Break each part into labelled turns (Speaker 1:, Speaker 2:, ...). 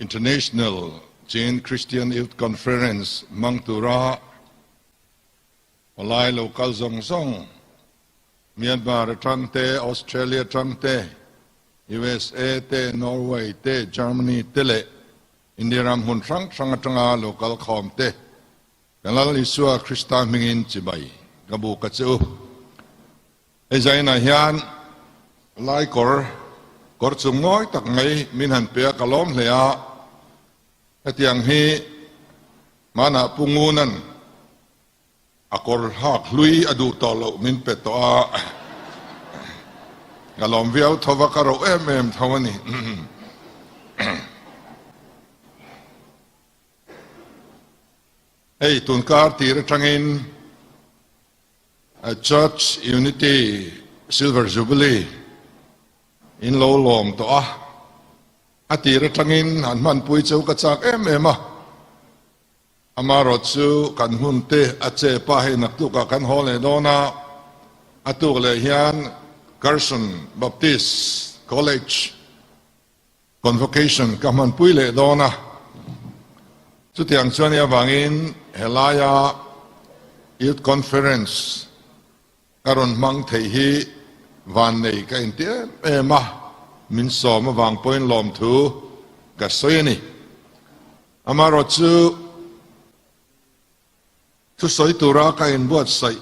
Speaker 1: International Chin Christian Youth Conference hmang tura palai lo kal zawng zawng Myanmar atang te, Australia atang te, USA te, Norway te, Germany te leh India ram hmun hrang hrang atanga lo kal khawm te Kan Lal Isua Krista hmingin chibai ka buk a che u. Hei zainah hian lai kawr, kawr chung ngawi tak mai min han pe a, ka lawm hle a. Hetiang hi hmanah Pu Ngunan a kawr hlak hlui a duh tawh loh min pe tawh a, ka lawm viau tho va, ka roh em em tho a ni. Hei tunkar tir atangin Church Unity Silver Jubilee in lo lawm tawh a, a tir atangin han hmanpui cheu ka chak em em a, amarawt chu kan hun te a che pa hei naktukah kan haw leh dawn a, a tuk leh hian Carson Baptist College Convocation ka hmanpui leh dawn a, chutiang chuan i avangin helaia Youth Conference ka rawn hmang theih hi vannei ka inti em em a, min sawm avang pawhin lawmthu ka sawi a ni. Amaherawhchu thusawi tura ka inbuatsaih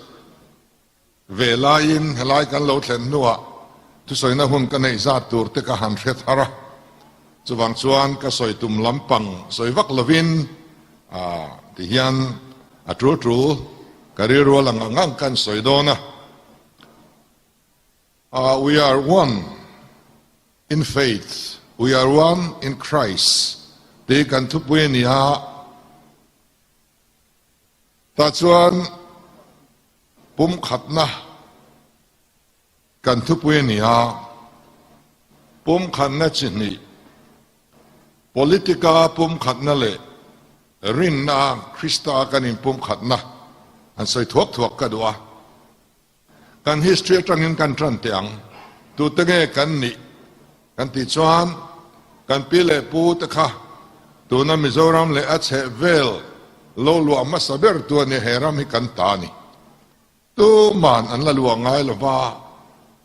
Speaker 1: Ve laiin helai kan lo thlen hnuah thusawina hun ka neih zat tur te ka han hre thar a, chuvang chuan ka sawi tum lampang sawi vak lovin ti hian a tul tul ka rilru a lang ang ang kan sawi dawn a. We are one in faith, we are one in Christ tih kan thupui a ni a. Tah chuan pumkhatna kan thupui a ni a, pumkhatna chi hnih, politica pumkhatna leh rinna Krista kan inpumkhatna an sawi thuak thuak ka duh a. Kan history atangin kan tan teh ang, tute nge kan nih kan tih chuan kan pi leh pu te kha tuna Mizoram leh a chheh vel lo luah hmasa ber tu a nia, he ram hi kan ta a ni. Tuman an la luah ngai lova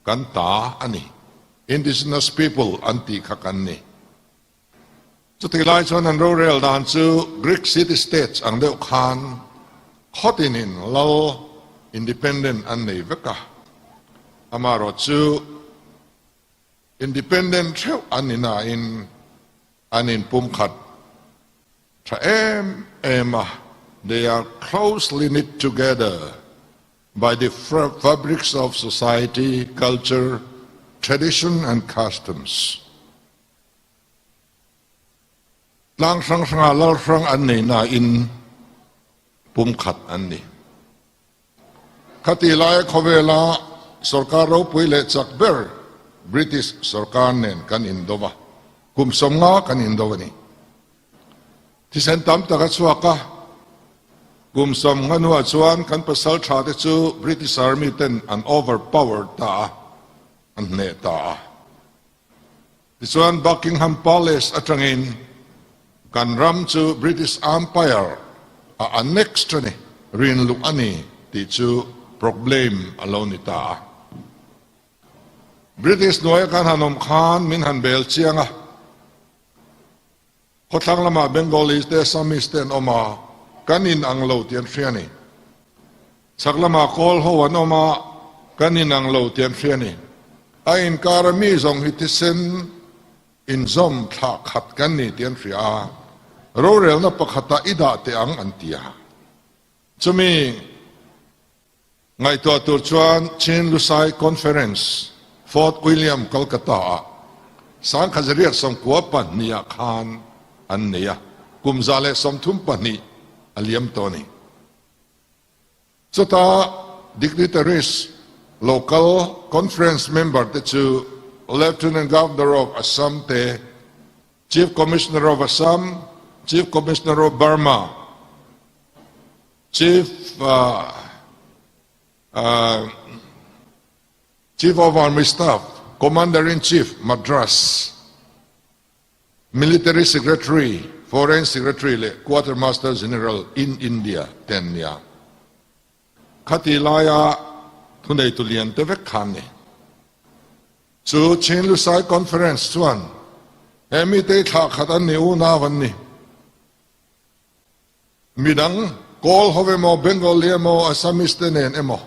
Speaker 1: kan ta a ni. Indigenous people an tih kha kan ni. Chutih lai chuan an rorel dan chu Greek city states ang deuh khan khawtinin lal independent an nei vek a, amaherawh chu independent theuh an ni nain an inpumkhat tha em em a, they are closely knit together by the fabrics of society, culture, tradition and customs. Tlang hrang hrangah lal hrang an nei nain pumkhat an ni. Khati laia khawvela sorkar ropui leh chak ber British sorkar nen kan indo va, kum 50 kan indo a ni. Thisen tam tak a chhuak a, kum 50 hnuah chuan kan pasal tha te chu British Army ten an overpower ta a, an hneh ta a. Tichuan Buckingham Palace atangin kan ram chu British Empire a annexed a ni, rinluh a ni tih chu proclaim a lo ni ta a. British hnuaia kan han awm khan min han bel chiang a, khawthlang lamah Bengalis te Assamese te an awm a, kan inang lo tih an hria a ni. Chhak lamah kawl ho an awm a, kan inang lo tih an hria a ni. A inkara mi zawng hi thisen inzawm thlah khat kan ni tih an hria a, rorelna pakhatah i dah teh ang an ti a. Chumi ngaihtuah tur chuan Chin Lusai Conference, Fort William, Kolkata-ah 1992-ah khan an nei a, kum 132 a liam tawh a ni. Chutah dignitaries, local conference member te chu Lieutenant Governor of Assam te, Chief Commissioner of Assam, Chief Commissioner of Burma, Chief Chief of Army Staff, Commander in Chief, Madras. Military Secretary, Foreign Secretary leh Quartermaster General in India te an nia. Khati laia thuneitu lian te vek kha an ni. Chu Chin Lusai Conference chuan he mite thlah khat an ni, unau an ni. Midang Kawl ho emaw, Bengali emaw, Assamese te nen emaw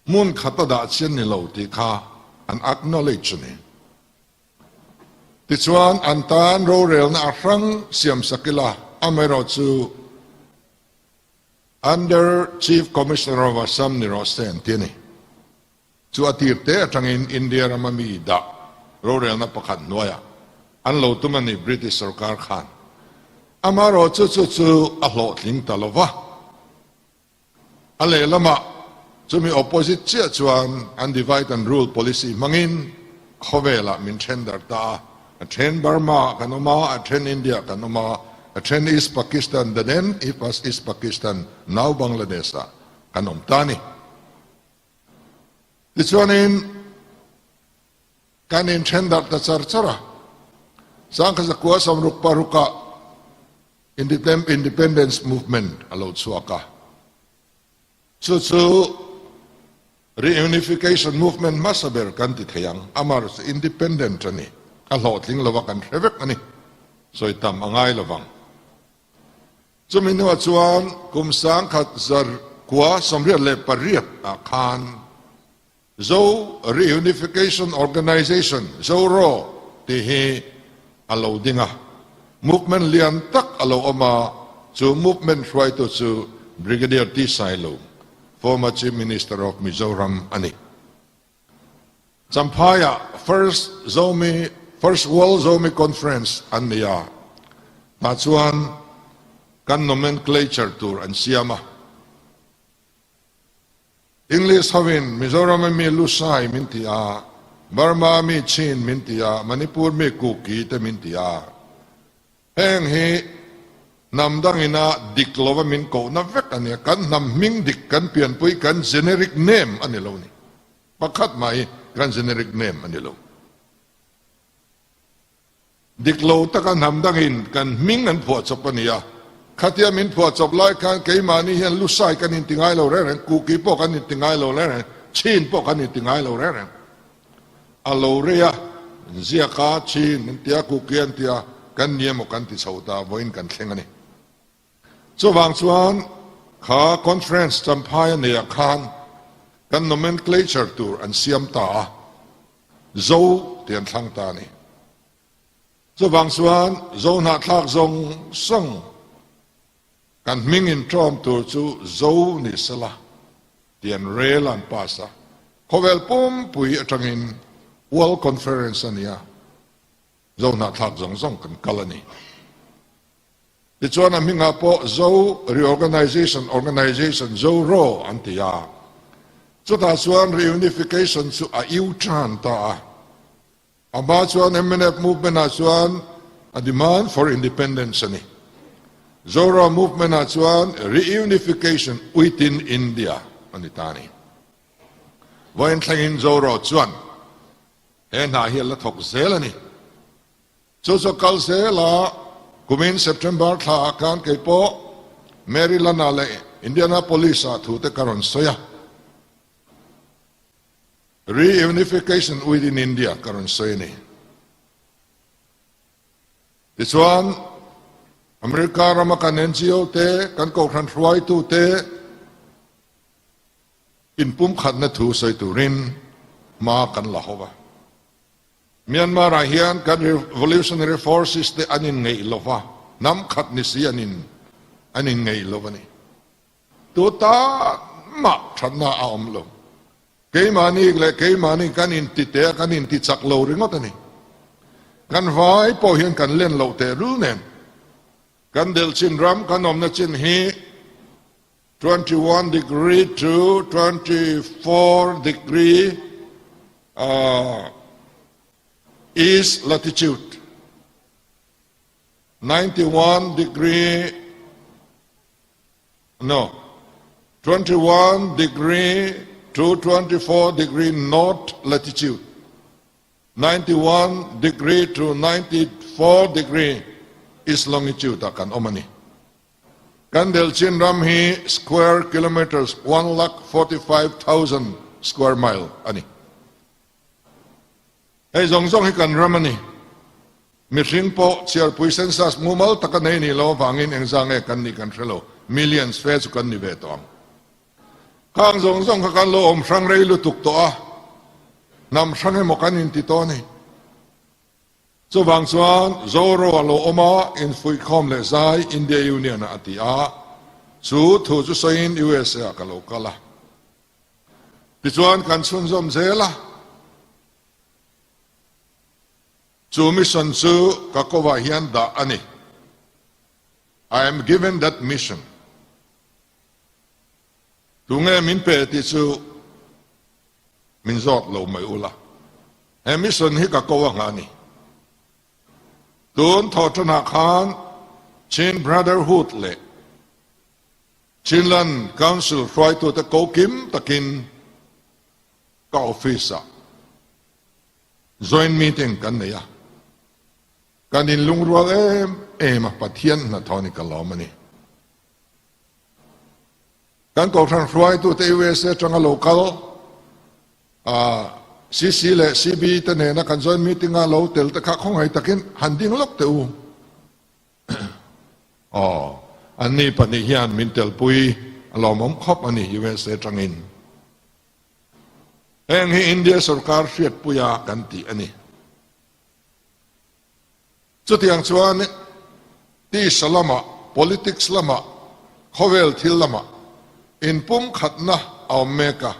Speaker 1: hmun khat a dah chian ni lo tih kha an acknowledge a ni. Tichuan an tan rorelna a hrang siam sak ila, amaherawhchu Under Chief Commissioner of Assam ni rawh se an ti a ni. Chu a tir te atangin India rama mi dah rorelna pakhat hnuaiah an lo tum a ni British sorkar khan. Amaherawhchu chu chu a hlawhtling ta lo va. A lehlamah chumi opposite chiah chuan an divide and rule policy hmangin khawvelah min then dar ta a. A then Burma ah kan awm a, a then India ah kan awm a, a then East Pakistan, the then East Pakistan, now Bangladesh ah kan awm ta a ni. Tichuanin kan inthen darh ta char char a, Sangkhazakua samruk parukah Independence Movement a lo chhuak a, chu chu Reunification Movement hmasa ber kan ti thei ang, amah chu independent a ni, a hlawhtling lova kan hre vek a ni, sawi tam a ngai lovang. Chumi hnuah chuan kum 1988 ah khan Zo Reunification Organization, ZORO, tih hi a lo ding a, movement lian tak a lo awm a, chu movement hruaitu chu Brigadier T. Sailo, former Chief Minister of Mizoram a ni. Champhaiah First Zomi First World Zomi Conference an nei a, tah chuan kan nomenclature tur an siam a. English hoin Mizoram a mi Lusai min ti a, Burma mi Chin min ti a, Manipur mi Kuki te min ti a. Heng hi hnam dangina dik lova min kohna vek a nia, kan hnam hming dik kan pianpui kan generic name a ni lo ni. Pakhat mah hi kan generic name a ni lo. Dik lo taka hnam dangin kan hming an phuahchawp a ni a, khatia min phuahchawp lai khan keimahni hian Lusai kan inti ngai lo reng reng, Kuki pawh kan inti ngai lo reng reng, Chin pawh kan inti ngai lo reng reng. A lo rei a, ziak a, Chin an tia, Kuki an tia, kan ni emaw kan ti chho ta, vawiin kan thleng a ni. Chuvang chuan kha conference Champhai a neiah khan kan nomenclature tur an siam ta a, Zo tih an thlang ta a ni. Chuvang chuan Zo hnahthlak zawng zawng kan hming inṭawm tur chu Zo ni sela tih an rel a, an pass a. Khawvel pumpui atangin World Conference a ni a, Zo hnahthlak zawng zawng kan kal a ni. Tichuan a hmingah pawh Zo Reorganization Organization, ZORO, an ti a. Chutah chuan reunification chu a iu tan ta a. A hma chuan mnf movement ah chuan a demand for independence a ni. ZORO movement ah chuan reunification within India a ni ta a ni. Vawiin thlengin ZORO chuan he hna hi a la thawk zel a ni. Chu chu kal zel a, kumin September thla ah khan kei pawh Maryland ah leh Indianapolis ah thu te ka rawn sawi a, Reunification within India ka rawn sawi a ni. Tichuan, America rama kan NGO te, kan kohhran hruaitu te inpumkhatna thu sawi turin hma kan la ho va. Myanmar ah hian kan revolutionary forces te an in ngeih lo va, hnam khat ni si an in an in ngeih lo a ni. Tu tan mah thatna a awm lo. Keimahni leh keimahni kan in ti te a kan in ti chak lo ringawt a ni. Kan vai pawh hian kan len loh tehlul nen kan delh chin ram kan awmna chin hi 21 degree to 24 degree uh, east latitude 91 degree no 21 degree to 24 degree north latitude. 91 degree to 94 degree east longitude ah kan awm a ni. Kan Delchin ram hi square kilometres one lakh 45,000 square mile a ni. Hei zawng zawng hi kan ram a ni. Mihring pawh chhiarpui census mumal taka nei nih loh avangin engzah nge kan nih kan hre lo, millions fe chu kan ni ve tawh ang. Khang zawng zawng kha kan lo awm hrang rei lutuk tawh a, hnam hrang emaw kan inti tawh a ni. Chuvang chuan Zoro a lo awm a, infuihkhawm leh zai India Union ah a ti a, chu thu chu sawiin USA ah ka lo kal a. Tichuan kan chhunzawm zel a. Chu mission chu ka kovah hian dah a ni. I am given that mission. Tunge min pe tih chu min zawt lo mai ula. He mission hi ka ko anga a ni. Tun thawhṭanah khan Chin Brotherhood leh Chinland Council hruaitute ko kim takin ka office-ah Joint meeting kan nei a, kan inlungrual em em a, Pathian hnathawh ni ka lawm a ni. Kan Kohhran hruaitute USA atanga lo kal CC leh CB te nena kan joint meeting a lo tel te kha khawngaih takin han ding lawk teh u. Aw, anni pahnih hian min telpui a lawmawm khawp a ni USA atangin. Heng hi India sorkar hriatpuia kan tih a ni. Chutiang chuan tisa lamah, politics lamah, khawvel thil lamah inpumkhatna a awm mek a.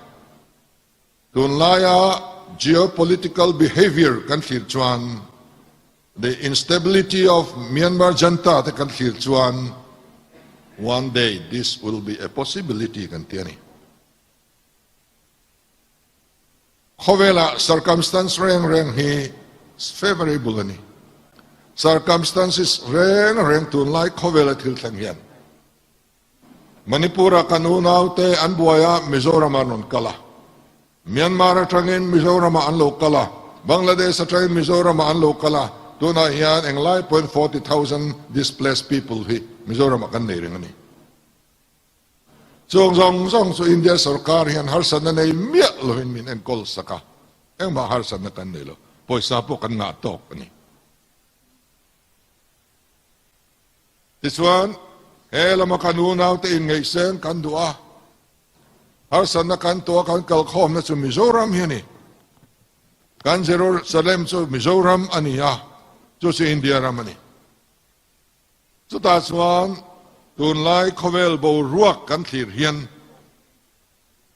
Speaker 1: Tunlaia geopolitical behaviour kan thlir chuan, the instability of Myanmar junta te kan thlir chuan one day this will be a possibility kan ti a ni. Khawvelah circumstance reng reng hi favourable a ni. Circumstances reng reng tunlai khawvela thil thleng hian Manipur-a kan unaute an buai a, Mizoram-ah an rawn kal a. Myanmar atangin Mizoram-ah an lo kal a, Bangladesh atangin Mizoram-ah an lo kal a, tunah hian englai pawhin 40,000 displaced people hi Mizoram-ah kan nei reng a ni. Chung zawng zawng chu India sorkar hian harsatna nei miah lovin min enkawl sak a, engmah harsatna kan nei lo, pawisa pawh kan ngah tawk a ni. Tichuan, he lama kan unaute inngeihseng kan duh a, harsatna kan tuah kan kalkhawmna chu Mizoram hi a ni. Kan Jerusalem chu Mizoram a ni a, chu chu India ram a ni. Chutah chuan tunlai khawvel boruak kan thlir hian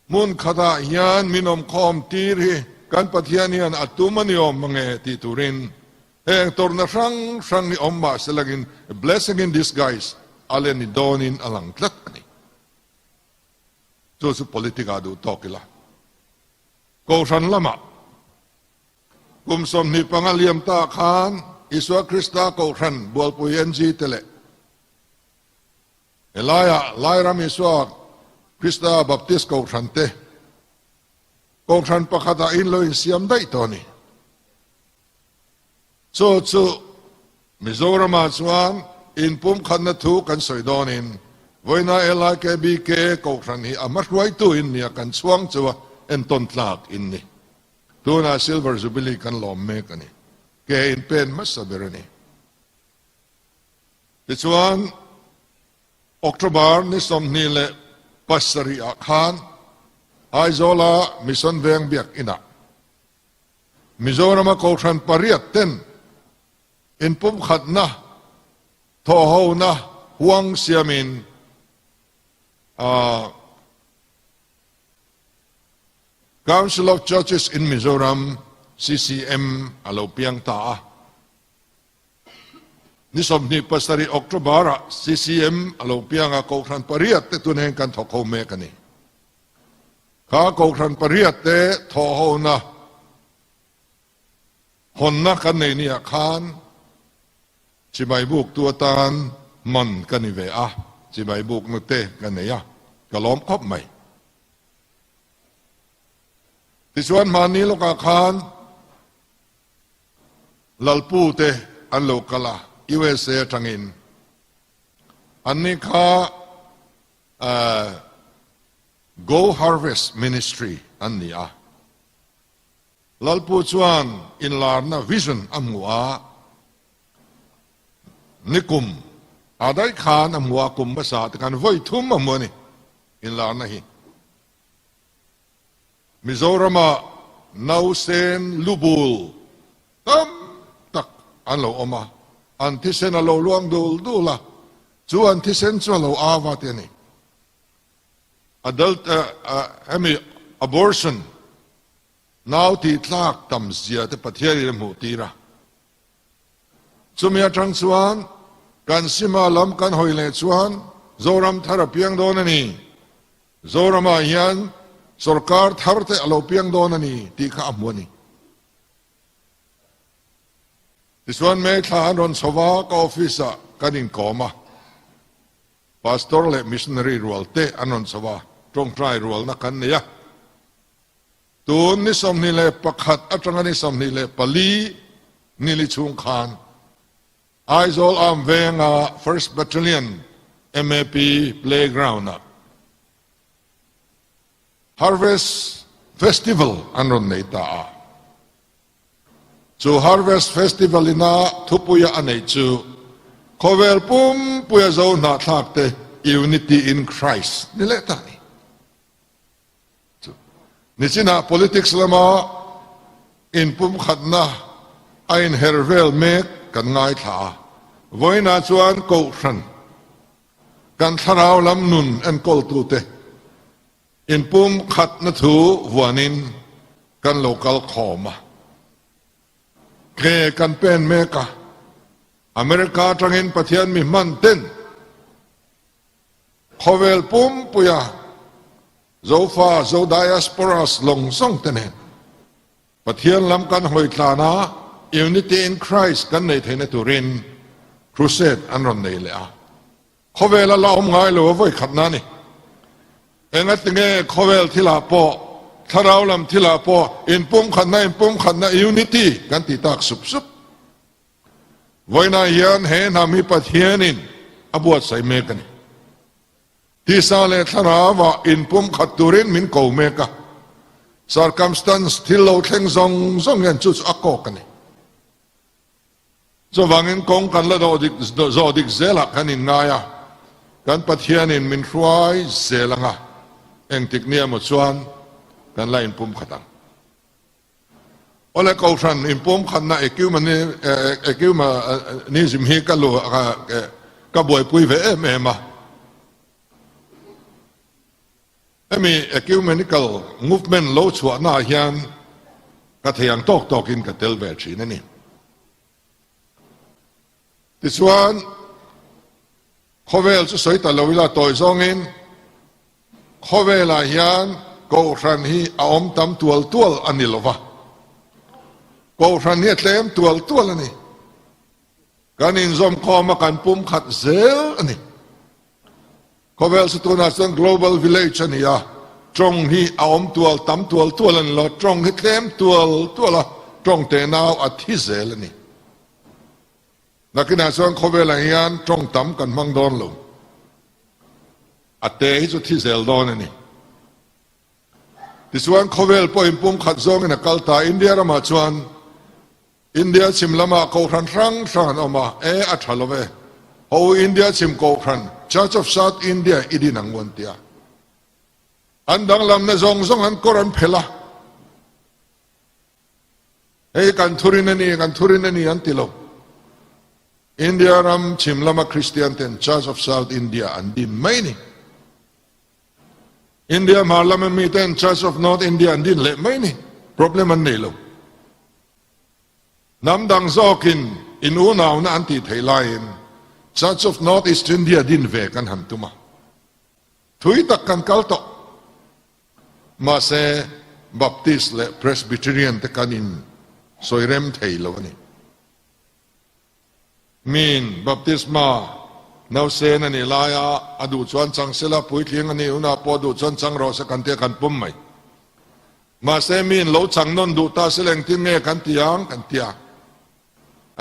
Speaker 1: hmun khatah hian min awmkhawm tir hi kan Pathian hian a tum a ni awm mange tih turin heng tawrhna hrang hrang hi awm mah se langin blessing in disguise a len ni dawnin a lang tlat a ni. Chu chu politic ah duh tawk ila. Kohhran lamah Kum 25 liam ta khan Isua Krista Kohhran Bualpui NG te leh helaiah Lairam Isua Krista Baptist Kohhran te Kohhran pakhatah in lo insiam daih tawh a ni. Chu chu Mizoramah chuan inpumkhatna thu kan sawi dawnin vawiina LIKBK Kohhran hi a hmahruaitu in nia kan chhuang chu a entawn tlak in ni. Tunah Silver Jubilee kan lawm mek a ni. Ke in pen hmasa ber a ni. Tichuan, October ni 27 ah khan Aizawla Mission Veng Biakinah Mizorama Kohhran pariat ten inpumkhatna thawhhona huang siamin Council of Churches in Mizoram, CCM, a lo piang ta a. Ni 27 October-ah CCM a lo piang a, Kohhran pariat te tun heng kan thawk ho mek a ni. Kha Kohhran pariat te thawh hona hawnna kan nei niah khan chibai buktu atan man ka ni ve a, chibai bukna te ka nei a, ka lawm khawp mai. Tichuan hmanni lawkah khan Lalpu te an lo kal a, USA atangin. Anni kha Go Harvest Ministry an ni a. Lalpu chuan inlarna vision a hmu a, nikum a daih khan a hmu a, kum hmasa te khan vawi thum a hmu a ni inlarna hi. Mizorama nausen lubul tam tak an lo awm a, an thisen a lo luang dul dul a, chu an thisen chu a lo au a ti a ni. Adult hemi abortion nau tih tlak tam zia te Pathianin a hmuh tir a. Chumi atang chuan kan sima lam kan hawi leh chuan Zoram thar a piang dawn a ni. Zoramah hian sorkar thar te a lo piang dawn a ni tih kha a hmu a ni. Tichuan May thla an rawn chho va, ka office ah kan inkawm a, Pastor leh Missionary rual te an rawn chho va, tawngtai rualna kan nei a. Tun ni 21 atanga ni 24 nili chhung khan Aizawl Arm Venga First Battalion MAP Playground-ah Harvest Festival an rawn nei ta a. Chu Harvest Festival ina thupuia a neih chu Khawvel pumpuia zo hnahthlakte Unity in Christ ni leh ta a ni. Nichinah politics lama inpumkhatna a inher vel mek kan ngaithla a, vawiinah chuan Kohhran kan thlarau lam nun enkawltute inpumkhatna thu vuanin kan lo kal khawm a, ke kan pen mek a, America atangin Pathian mi hman ten Khawvel pumpuia Zofa, Zo Diasporas lawng zawng te nen Pathian lam kan hawi tlan a, Unity in Christ kan nei theihna turin Crusade an rawn nei leh a. Khawvela la awm ngai lo a vawi khatna a ni. Engatinge khawvel thilah pawh, thlarau lam thilah pawh inpumkhatna, inpumkhatna, unity kan ti tak sup sup. Vawiinah hian he hnam hi Pathianin a buatsaih mek a ni. Tisa leh thlarauah inpumkhat turin min ko mek a, circumstance thil lo thleng zawng zawng hian chu chu a kawk a ni. Chuvangin kawng kan la zawh dik zelah kan inngai a, kan Pathianin min hruai zel anga engtik nia maw chuan kan la inpumkhat ang. Awle Kohhran inpumkhatna ecumenism hi ka lu ka buaipui ve em em a. Hemi ecumenical movement lo chhuahna ah hian ka thei ang tawk tawkin ka tel ve thin a ni. Tichuan khawvel chu sawi ta lo ila tawi zawngin Khawvelah hian Kohhran hi a awm tam tual tual a ni lova, Kohhran hi a tlem tual tual a ni. Kan inzawmkhawm a kan pumkhat zel a ni. Khawvel chu tunah chuan Global Village a ni a, tawng hi a awm tual tam tual tual a ni lo, tawng hi tlem tual tual a, tawng tenau a thi zel a ni. Nakinah chuan khawvelah hian tawng tam kan hmang dawn lo. A te hi chu thi zel dawn a ni. Tichuan khawvel pawh inpumkhat zawngin a kal ta. India ramah chuan India chhim lamah kohhran hrang hrang an awm a, e a tha lo ve. Ho India chhim kohhran Church of South India i din ang u an ti a. An danglamna zawng zawng an kawr an phelh a. Hei kan thurin a ni, kan thurin a ni an ti lo. India ram chhim lama Kristian ten Church of South India an din mai ni. India hmar lama mi ten Church of North India an din leh mai ni. Problem an nei lo. Hnam dang zawkin in unauna an tih theih laiin Church of North East India din ve kan han tum a. Thui tak kan kal tawh. Mahse, Baptist leh Presbyterian te kan in sawi rem thei lo a ni. Miin baptisma nausen a nih laia a duh chuan chang sela, puitling a nih hunah pawh a duh chuan chang rawh se kan tia kan pawm mai. Mahse, miin lo chang nawn duh ta sela engtin nge kan ti ang kan tia.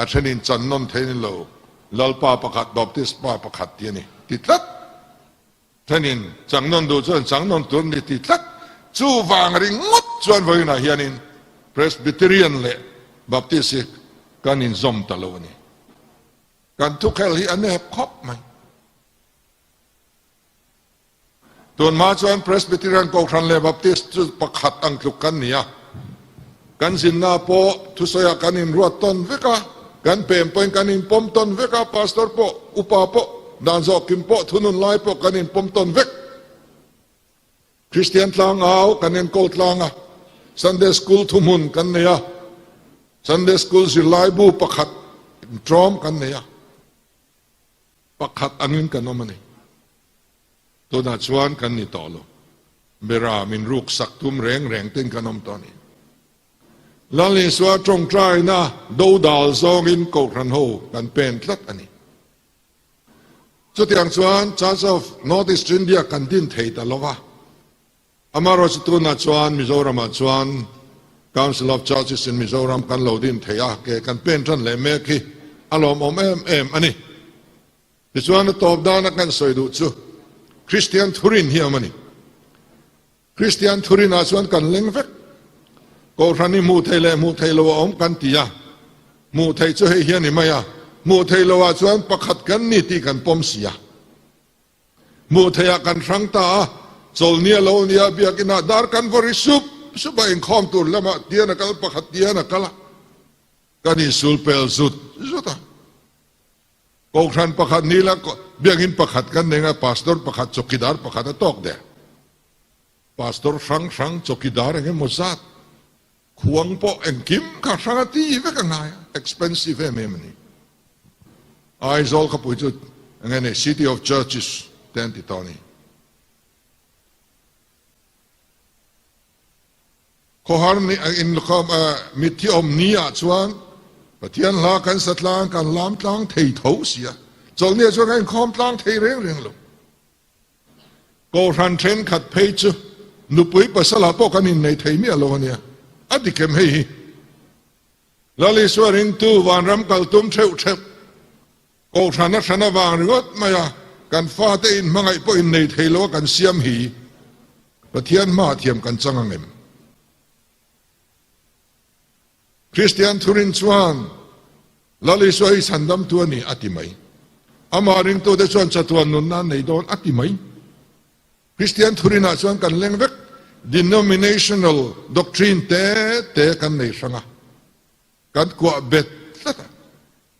Speaker 1: A thenin chan nawn thei ni lo, Lalpa pakhat, Baptisma pakhat tih a ni ti tlat. Thenin chang nawn duh chuan chang nawn tur ni ti tlat. Chuvang ringawt chuan vawiinah hianin Presbyterian leh Baptist hi kan inzawm ta lo a ni. Kan thukhel hi a nep khawp mai. Tunhma chuan Presbyterian Kohhran leh Baptist chu pakhat ang tluk kan ni a. Kan zinna pawh thusawiah kan inruat tawn vek a, kan pem pawhin kan inpawm tawn vek a, Pastor pawh, upa pawh, dan zawhkim pawh, thunun lai pawh kan inpawm tawn vek. Kristian tlangau kan enkawl tlang a, Sunday School thuhmun kan nei a, Sunday School zirlaibu pakhat inṭawm kan nei a. Pakhat angin kan awm a ni. Tunah chuan kan ni tawh lo. Bera min ruk sak tum reng reng ten kan awm tawh a ni. Lal Isua tawngtaina dodal zawngin Kohhran ho kan pen tlat a ni. Chutiang chuan Church of North East India kan din thei ta lo va. Amaherawhchu tunah chuan Mizoramah chuan Council of Churches in Mizoram kan lo din thei a, ke kan pen tan leh mek hi a lawmawm em em a ni. Tichuan a tawp dana kan sawi duh chu Kristian thurin hi awm a ni. Kristian thurinah chuan kan leng vek. Kohhran hi hmuh theih leh hmuh theih loh a awm kan ti a, hmuh theih chu hei hi a ni mai a, hmuh theih loh ah chuan pakhat kan ni tih kan pawm si a. Hmuh theihah kan hrang ta a, chawlhni a lo nia biakinah dar kan va ri sup sup a, inkhawm tur lamah tian a kal pakhat tian a kal a, kan insul pel zut zut a. Kohhran pakhat ni la biakin pakhat kan nei a, pastor pakhat chawkidar pakhat a tawk der. Pastor hrang hrang chawkidar eng emaw zat khuang pawh engkim kha hrang a ti vek a ngai a, expensive em em a ni. Aizawl khawpui chu eng nge ni City of Churches te an ti tawh a ni. Khawhar ni inkhawm mitthi awm ni ah chuan Pathian hla kan sa tlang kan lam tlang thei tho si a, chawlhni ah chuan kan inkhawm tlang thei reng reng lo. Kohhran thenkhat phei chu nupui pasal ah pawh kan innei thei miah lo a nia, a dik em hei hi? Lal Isua ringtu vanram kal tum theuh theuh, Kohhran a hran avang ringawt mai a kan fate inhmangaih pawh innei thei lo a kan siam hi Pathian hmaah thiam kan chang ang em? Kristian thurin chuan Lal Isua hi chhandamtu a ni a ti mai. Amah ringtute chuan chatuan nunna an nei dawn a ti mai. Kristian thurinah chuan kan leng vek denominational doctrine te te kan nei hrang a, kan kuah bet tlat a.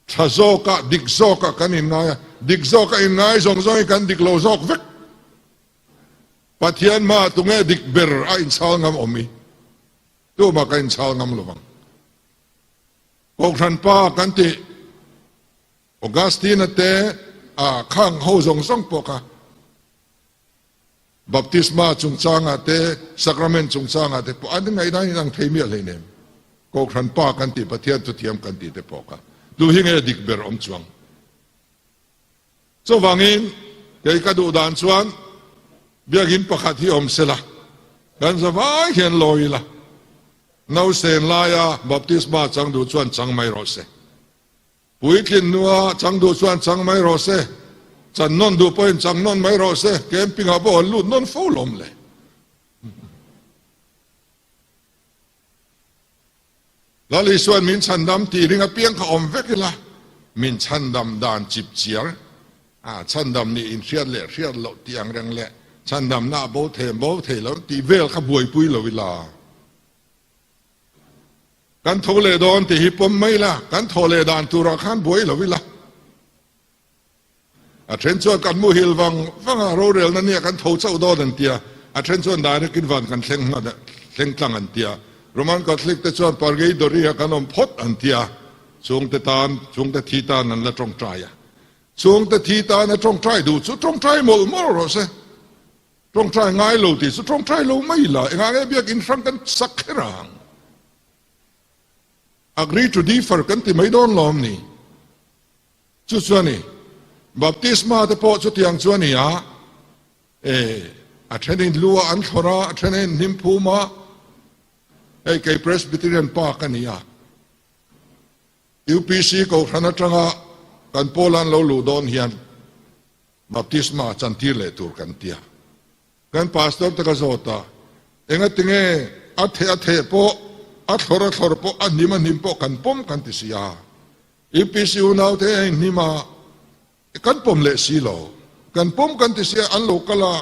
Speaker 1: Tha zawkah, dik zawkah kan inngai a, dik zawka inngai zawng zawngin kan dik lo zawk vek. Pathian hmaah tunge dik ber a inchhal ngam awm i? Tumah ka inchhal ngam lo vang. Kohhran pa kan tih Augustine-a te a khang ho zawng zawng pawh kha Baptisma chungchangah te, Sacrament chungchangah te pawh an ngaihdan in ang thei miah hleinem. Kohhran pa kan tih Pathian thuthiam kan tih te pawh kha tu hi nge dik ber awm chuang. Chuvangin kei ka duh dan chuan biakinn pakhat hi awm sela, kan zavai hian lawi ila, nausen laia baptisma chang duh chuan chang mai rawh se. Puitlin nua chang duh chuan chang mai rawh se, chan nawn duh pawhin chang nawn mai rawh se, camping ah pawh an lut nawn fo lawm le. Lal Isua'n min chhandam tih ring apiang kha awm vek ila, min chhandam dan chip chiar a, chhandam nih inhriat leh hriat loh tih ang reng leh chhandamna a bo thei bo thei lo tih vel kha buaipui lo ila. Kan tho leh dawn tih hi pawm mai ila, kan thaw leh dan turah khan buai lo ila. A then chuan kan muhil vang vang a, rorelna nia kan tho chauh dawn an tia, a then chuan direct in van kan thleng hman thleng tlang an tia, Roman Catholic te chuan Purgatory ah kan awm phawt an tia, chhungte tan, chhungte thi tan an la tawngtai a, chhungte thi tan a tawngtai duh chu tawngtai mawlh mawlh rawh se, tawngtai ngai lo tih chu tawngtai lo mai la, engah nge biakin hrang kan sak kher ang? Agree to differ kan ti mai dawn lawm ni? Chu chu a ni. Baptisma te pawh chutiang chu a ni a, e, a thenin lu ah an thlawr a, a thenin hnim phum a, hei kei Presbyterian pa ka ni a. UPC Kohhran atanga kan pawla an lo luh dawn hian Baptisma chantir leh tur kan tia. Kan pastor te ka zawt a, engatinge a theh a theh pawh, a thlawr a thlawr pawh, a hnim a hnim pawh kan pawm kan ti si a. UPC unaute a inhnim a, kan pawm leh si lo. Kan pawm kan ti si a, an lo kal a,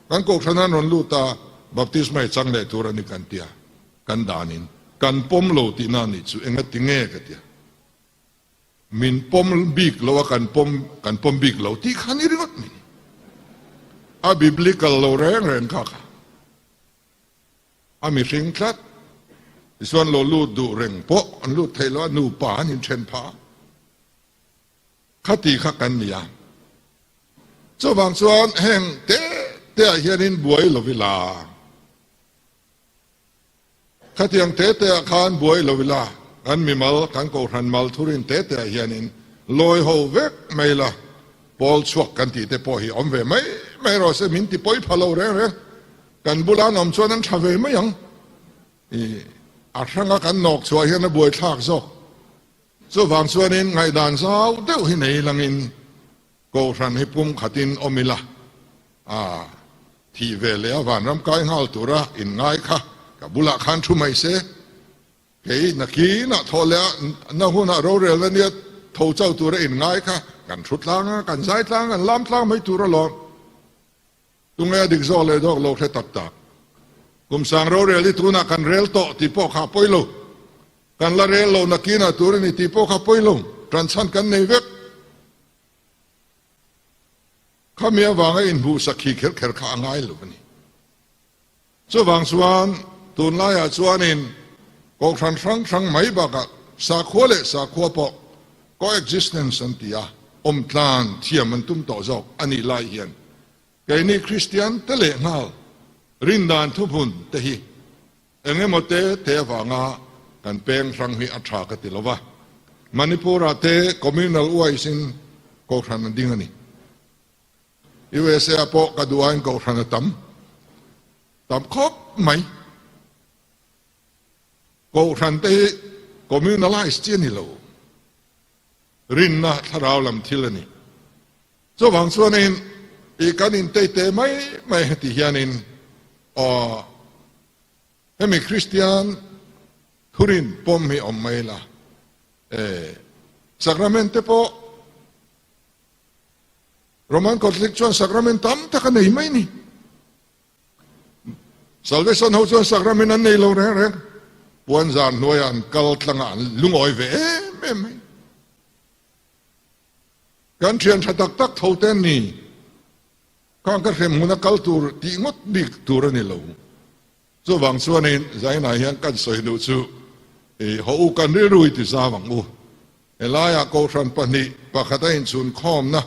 Speaker 1: kan kohhran an rawn lut a, baptisma i chang leh tur a ni kan tia. Kan danin kan pawm lo tihna a nih chu engatinge ka tia. Min pawm bik lo a, kan pawm kan pawm bik lo tih kha ni ringawt mai ni. A biblical lo reng reng kha kha. A mihring tlat. Tichuan lo lut duh reng pawh an lut theih lo a, nupa an inthen phah a. Khati kha kan ni a. Chuvang chuan heng te te ah hianin buai lo ila. Khatiang te te ah khan buai lo ila, kan mimal, kan kohhran mal thurin te te ah hianin lawi ho vek mai la, pawl chhuak kan tih te pawh hi awm ve mai mai rawh se, min ti pawi pha lo reng reng. Kan bula an awm chuan an tha ve mai ang. I a hranga kan nawk chhuah hian a buai thlak zawk. Chuvang chuanin ngaihdan zau deuh hi nei langin Kohhran hi pum khatin awm ila, a thih ve leh a vanram kai nghal tura inngai kha ka bulah khan thu mai se. Kei nakinah thawh leh a na hunah rorelna nia tho chau tura inngai kha kan thu tlang a, kan zai tlang, kan lam tlang mai tur alawm. Tunge a dik zawk leh dawk lo hre tak tak. Kum sang rorel hi tunah kan rel tawh tih pawh kha a pawi lo. Kan la rel lo nakinah tur a ni tih pawh kha a pawi lo. Ṭanchhan kan nei vek. Khami avanga inhmuh sakhi kher kher kha a ngai lo a ni. Chuvang chuan tunlaiah chuanin kohhran hrang hrang mai bakah sakhua leh sakhua pawh coexistence an ti a, awmtlan thiam an tum tawh zawk a nih lai hian keini Kristian te leh nghal rindan thuhmun te hi Eng emaw te te avanga kan peng hrang hi a tha ka ti lo va, Manipur-ah te communal wise in kohhran a ding a ni. USA-ah pawh ka duh aiin kohhran a tam tam khawp mai. Kohhran te hi communalize chi a ni lo, rinna thlarau lam thil a ni. Chuvang chuanin i kan intei te mai mai heti hianin aw hemi Kristian thurin pawm hi awm mai la e sacrament te pawh Roman Catholic chuan sacrament tam tak a nei mai ni. Salvation ho chuan sacrament an nei lo reng reng. Puan zar hnuaiah an kal tlangah an lungawi ve em em mai. Kan thian tha tak tak tho te an ni. Khang ka hrem hmuna kal tur tih ngawt bik tur a ni lo. Chuvang chuanin Zainah hian kan sawi duh chu i haw u kan rilru i ti zau ang u. Helaiah Kohhran pahnih pakhat a inchhun khawmna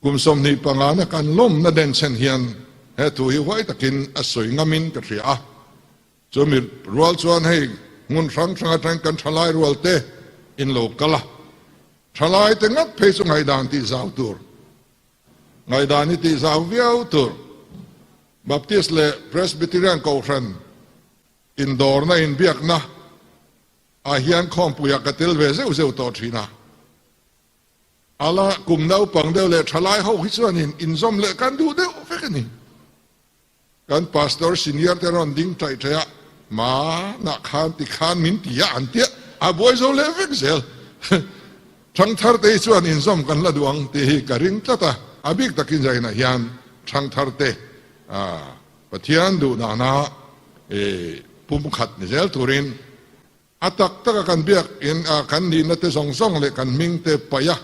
Speaker 1: kum 25 na kan lawmna denchhen hian he thu hi huai takin a sawi ngamin ka hria a. Chumi rual chuan hei hmun hrang hrang atang kan thalai rual te in lo kal a, thalai te ngat phei chu ngaihdan tih zau tur, ngaihdan hi tih zau viau tur, Baptist leh Presbyterian Kohhran indawrna inbiakna ah hian khawmpuiah ka tel ve zeuh zeuh tawh thin a, ala kum naupang deuh leh thalai ho hi chuanin inzawm leh kan duh deuh vek a ni. Kan pastor senior te rawn ding taih taih a, Manah khan ti khan min ti a an tia, a buai zo leh vek zel. Thangthar te hi chuan inzawm kan la duh ang tih hi ka ring tlat a, a bik takin zainah hian thangthar te Pathian duh dana pumkhat ni zel turin A tak taka kan biak in a kan nihna te zawng zawng leh kan hming te paih a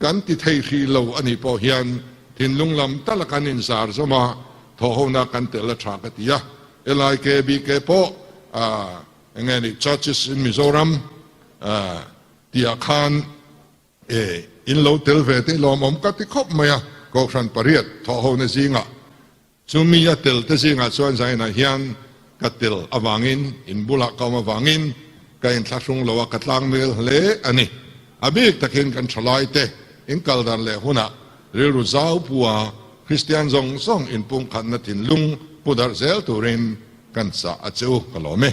Speaker 1: kan ti thei hrih lo a nih pawh hian thinlung lam tala kan inzar zawm a thawhhona kan tel a tha ka ti a. LIKBK pawh eng nge ni Churches in Mizoram tihah khan in lo tel ve te lawmawm ka ti khawp mai a, Kohhran pariat thawhhona zingah Chumi a tel te zingah chuan Zainah hian ka tel avangin, in bulah ka awm avangin ka inthlahrung lo a, ka tlangmel hle a ni. A bik takin kan thalai te in kal dan leh hunah rilru zau pua Kristian zawng zawng inpumkhatna thinlung pu darh zel turin kan chah a che u, ka lawm e.